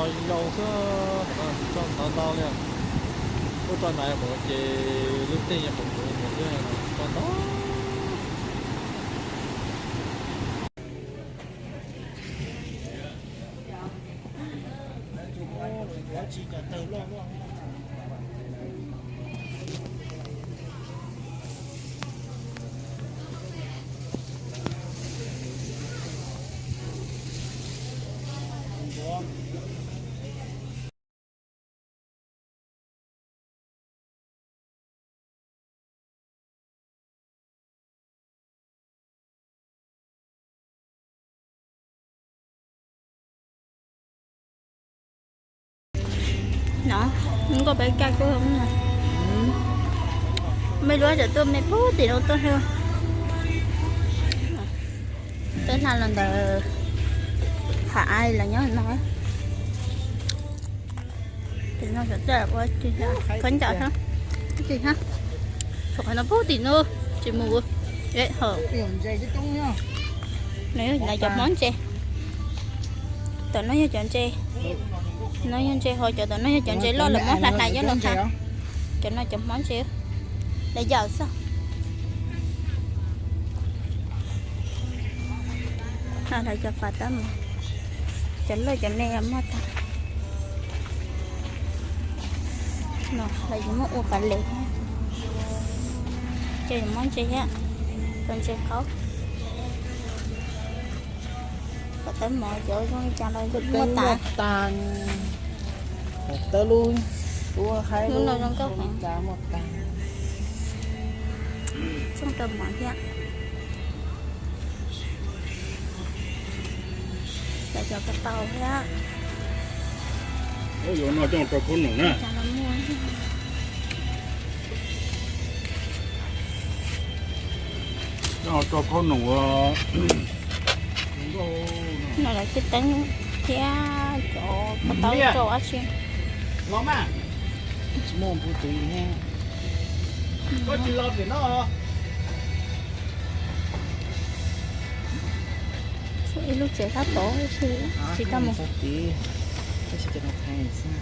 Zoo xwb, tsis tso ntawv ntau li. Tuaj tso ntawv mus ces lub teej yuav pom pom mus xwb, tso ntau. No, nkauj peb caj kuj, mej lub tseem tuaj, mej puag tim no tuaj hab. Peb hla los ntawm Hav Ai los nyob no. Tim no sawv daws ua khaub ncaws hab, tsis hab, thaum qhov no puag tim no tsis mus. Lawv cov hmob ntses, tom no yog cov ntses, no yog ntses hos cov tom no yog cov ntses loj lawv muab hlais hlais coj los tha. Cov no cov hmob ntses, lawv yawm xwb. Lawv cov pas tab mas cov loj cov me muaj tag. No lawv yuav muab ua pas les, ces yuav muab ntses thiab, cov ntses qaub. Kom tawb mov cov zoo li cas los muaj tas. Tawb lub, lub no zoo nkauj heev. Txooj rau mov thiab. Lawv cov ko taus thiab. Yuav no coj rau khaub noom na. Cov no muaj. Coj rau khaub noom ua. No lawv tsev teeb thiab cov ko taus rau dab tsi. Tsis muaj npua tus li thiab. Koj tsis los pem no. Ib lub tsev tab tom tsis tau mus. Tab sis cov no thaij xwb.